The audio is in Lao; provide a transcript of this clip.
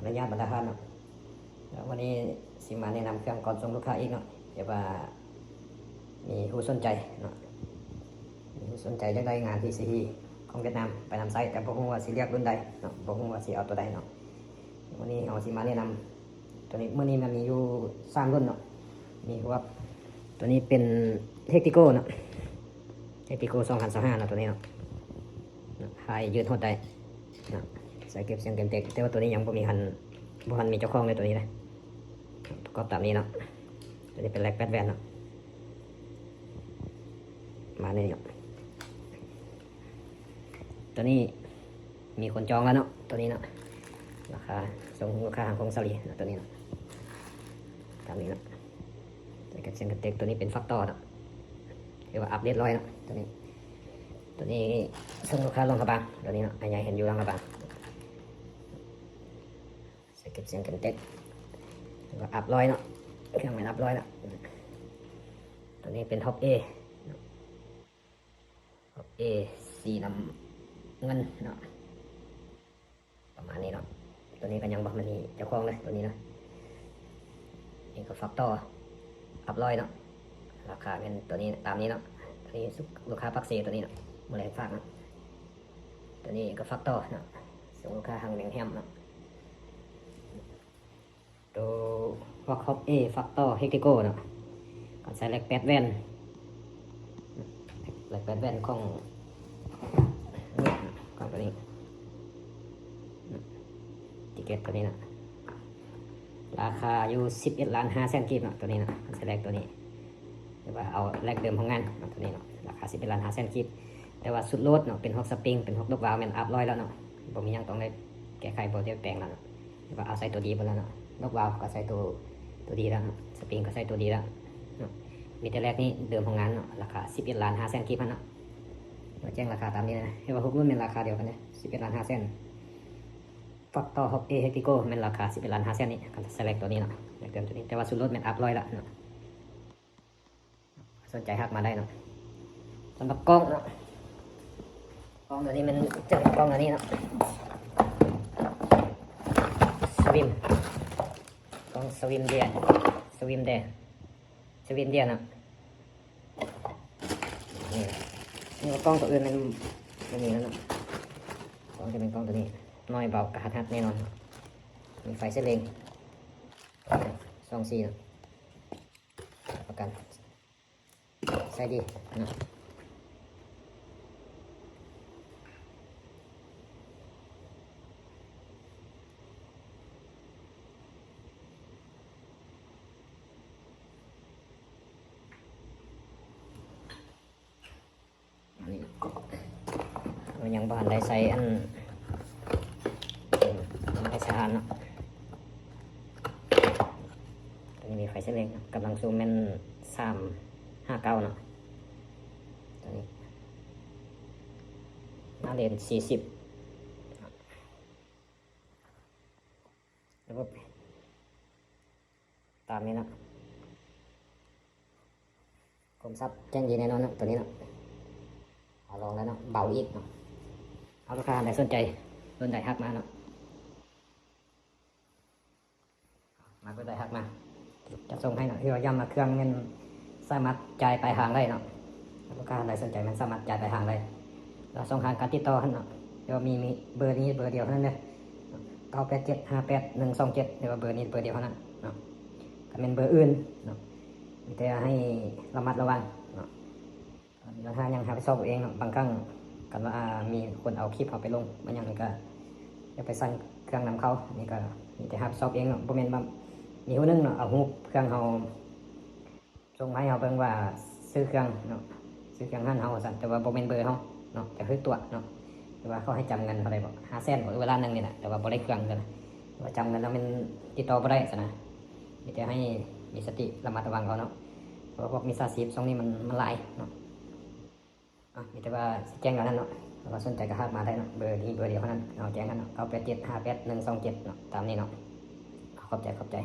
ອະນຸຍາດບັນດາທ່ານເນາະ, ແລ້ວວັນນີ້ຊິມາແນະນຳເຄື່ອງກ່ອນສົ່ງລູກຄ້າອີກເນາະ, ແຕ່ວ່າມີຜູ້ສົນໃຈເນາະ, ມີຜູ້ສົນໃຈຢາກໄດ້ງານ ພີ ຊີ ຂອງຫວຽດນາມໄປນຳໃຊ້, ແຕ່ບໍ່ຮູ້ວ່າຊິເລືອກລຸ້ນໃດເນາະ, ບໍ່ຮູ້ວ່າຊິເອົາຕົວໃດເນາະ. ມື້ນີ້ເຮົາຊິມາແນະນຳຕົວນີ້, ມື້ນີ້ມັນມີຢູ່ສາມລຸ້ນເນາະ, ມີພວກ ຕົວນີ້ເປັນ Hektico ເນາະ, Hektico ສອງພັນຊາວຫ້າເນາະ, ຕົວນີ້ເນາະ ພາຍຢືດຫົດໄດ້ເນາະ, ສາຍເກັບສຽງ Camtech ແຕ່ວ່າຕົວນີ້ຍັງບໍ່ມີ ບໍ່ທັນມີເຈົ້າຂອງເລີຍ ຕົວນີ້ນະ, ປະກອບຕາມນີ້ເນາະ. ຕົວນີ້ເປັນແລັກແປດແວ່ນເນາະ, ປະມານນີ້ເນາະ. ຕົວນີ້ມີຄົນຈອງແລ້ວເນາະ, ຕົວນີ້ເນາະ, ລາຄາ ສົ່ງລູກຄ້າທາງກົງສາລີເນາະ, ຕົວນີ້ເນາະ, ຕາມນີ້ເນາະ. ສາຍເກັບສຽງ Camtech ຕົວນີ້ເປັນ Factor ເນາະ, ຖືວ່າອັບເດດຮ້ອຍເນາະ ຕົວນີ້. ຕົວນີ້ສົ່ງລູກຄ້າຫຼວງພະບາງ, ຕົວນີ້ເນາະ, ໃຫ້ຍາຍເຫັນຢູ່ຫຼວງພະບາງ. ສາຍເກັບສຽງ Camtech ຖືວ່າອັບຮ້ອຍເນາະ, ເຄື່ອງແມ່ນອັບຮ້ອຍເນາະ. ຕົວນີ້ເປັນ Top A ເນາະ, Top A ສີນ້ຳເງິນເນາະ, ປະມານນີ້ເນາະ. ຕົວນີ້ກໍຍັງບໍ່ທັນມີເຈົ້າຂອງເລີຍ ຕົວນີ້ເນາະ, ນີ້ກໍ Factor ອັບຮ້ອຍເນາະ, ລາຄາແມ່ນຕົວນີ້ ຕາມນີ້ເນາະ. ຕົວນີ້ລູກຄ້າປາກເຊ ຕົວນີ້ເນາະ, ມື້ແລງຝາກເນາະ. ຕົວນີ້ກໍ Factor ເນາະ, ສົ່ງລູກຄ້າທາງແບງແຮມເນາະ. ໂຕ Top A Factor Hektico ເນາະ, ການໃສ່ແລັກແປດແວ່ນ, ແລັກແປດແວ່ນຂອງ ຂອງຕົວນີ້, ຕິເກັດຕົວນີ້ເນາະ, ລາຄາຢູ່ສິບເອັດລ້ານຫ້າແສນກີບເນາະ, ຕົວນີ້ເນາະ, ການໃສ່ແລັກຕົວນີ້ ຫຼືວ່າເອົາແລັກເດີມໂຮງງານເນາະ, ຕົວນີ້ເນາະ, ລາຄາສິບເອັດລ້ານຫ້າແສນກີບ. ແຕ່ວ່າຊຸດໂຫຼດເນາະ ເປັນຮອກສະປຣິງ ເປັນຮອກດັອກວາວ ແມ່ນອັບຮ້ອຍແລ້ວເນາະ, ບໍ່ມີຫຍັງຕ້ອງໄດ້ແກ້ໄຂ ບໍ່ໄດ້ແປງແລ້ວເນາະ. ແຕ່ວ່າເອົາໃສ່ຕົວດີເບິດແລ້ວເນາະ, ດັອກວາວກໍໃສ່ຕົວ ຕົວດີແລ້ວເນາະ, ສະປຣິງກໍໃສ່ຕົວດີແລ້ວເນາະ. ມີແຕ່ແລັກນີ້ເດີມໂຮງງານເນາະ, ລາຄາສິບເອັດລ້ານຫ້າແສນກີບຫັ້ນເນາະ. ແຈ້ງລາຄາຕາມນີ້ນະ, ເຫັນວ່າຫົກລຸ້ນແມ່ນລາຄາດຽວກັນເດ້, ສິບເອັດລ້ານຫ້າແສນ. Factor Top A Hektico ແມ່ນລາຄາສິບເອັດລ້ານຫ້າແສນນີ້, ຄັນໃສ່ແລັກຕົວນີ້ເນາະ, ແລັກເດີມຕົວນີ້, ແຕ່ວ່າຊຸດໂຫຼດແມ່ນອັບຮ້ອຍແລ້ວເນາະ. ສົນໃຈທັກມາໄດ້ເນາະ. ສຳລັບກ້ອງເນາະ, ກ້ອງຕົວນີ້ແມ່ນຈະເປັນກ້ອງອັນນີ້ເນາະ, Swim, ກ້ອງ Swim Deer, Swim Deer, Swim Deer ເນາະ. ນີ້ ນີ້ວ່າກ້ອງຕົວອື່ນແມ່ນບໍ່ມີແລ້ວເນາະ, ກ້ອງຈະເປັນກ້ອງຕົວນີ້, ນ້ອຍເບົາ ກະທັດຮັດແນ່ນອນ, ມີໄຟເສດເລັງ ສອງສີເນາະ. ປະກັນໃຊ້ດີເນາະ. ອັນນີ້ຍັງບໍ່ທັນໄດ້ໃສ່ອັນ ເປັນໄຟສະຖານເນາະ. ຕົວນີ້ມີໄຟເສດເລັງເນາະ, ກຳລັງສູບແມ່ນສາມຫ້າເກົ້າເນາະ. ຕົວນີ້ໜ້າເລນສີ່ສິບ. ລະບົບຕາມນີ້ເນາະ, ຄົມຊັບແຈ້ງດີແນ່ນອນເນາະ ຕົວນີ້ເນາະ. ເຮົາລອງແລ້ວເນາະ, ເບົາອີກເນາະ. ເອົາ ລູກຄ້າໃດສົນໃຈ ສົນໃຈທັກມາເນາະ, ມາເບີໃດທັກມາ ຈະສົ່ງໃຫ້ເນາະ. ຄືວ່າຢ້ຳວ່າເຄື່ອງແມ່ນສາມາດຈ່າຍປາຍທາງໄດ້ເນາະ, ລູກຄ້າໃດສົນໃຈແມ່ນສາມາດຈ່າຍປາຍທາງໄດ້. ແລ້ວຊ່ອງທາງການຕິດຕໍ່ຫັ້ນເນາະ, ແຕ່ວ່າມີ ມີເບີນີ້ເບີດຽວເທົ່ານັ້ນເດີ, ເກົ້າແປດເຈັດ ຫ້າແປດໜຶ່ງສອງເຈັດ ແຕ່ວ່າເບີນີ້ເບີດຽວເທົ່ານັ້ນເນາະ. ຄັນແມ່ນເບີອື່ນເນາະ ມີແຕ່ໃຫ້ລະມັດລະວັງເນາະ, ມີບັນຫາຫຍັງຮັບຜິດຊອບເອງເນາະ. ບາງຄັ້ງຄັນວ່າ ອາ ມີຄົນເອົາຄລິບເຮົາໄປລົງມາຫຍັງນີ້ ກໍຢ່າໄປສັ່ງເຄື່ອງນຳເຂົາ, ນີ້ກໍມີແຕ່ຮັບຜິດຊອບເອງເນາະ. ບໍ່ແມ່ນວ່າມີຜູ້ໜຶ່ງເນາະ ເອົາຮູບເຄື່ອງເຮົາ ສົ່ງມາໃຫ້ເຮົາເບິ່ງວ່າຊື້ເຄື່ອງເນາະ, ຊື້ເຄື່ອງຮ້ານເຮົາວ່າຊັ້ນ, ແຕ່ວ່າບໍ່ແມ່ນເບີເຮົາເນາະ, ຈະຖືກຕົວະເນາະ. ແຕ່ວ່າເຂົາໃຫ້ຈຳເງິນເທົ່າໃດບໍ ຫ້າແສນບໍ ຫຼືວ່າລ້ານໜຶ່ງນີ້ແຫຼະ, ແຕ່ວ່າບໍ່ໄດ້ເຄື່ອງຊັ້ນນະ, ແຕ່ວ່າຈຳເງິນແລ້ວແມ່ນຕິດຕໍ່ບໍ່ໄດ້ຊັ້ນນະ. ມີແຕ່ໃຫ້ມີສະຕິລະມັດລະວັງເອົາເນາະ, ເພາະວ່າພວກມິດສາຊີບຊ່ວງນີ້ມັນ ມັນຫຼາຍເນາະ. ອາ ມີແຕ່ວ່າຊິແຈ້ງເທົ່ານັ້ນເນາະ, ຖ້າວ່າສົນໃຈກໍທັກມາໄດ້ເນາະ, ເບີນີ້ເບີດຽວເທົ່ານັ້ນ, ເຮົາແຈ້ງຫັ້ນເນາະ, ເກົ້າແປດເຈັດ ຫ້າແປດໜຶ່ງສອງເຈັດເນາະ, ຕາມນີ້ເນາະ. ຂອບໃຈ ຂອບໃຈ.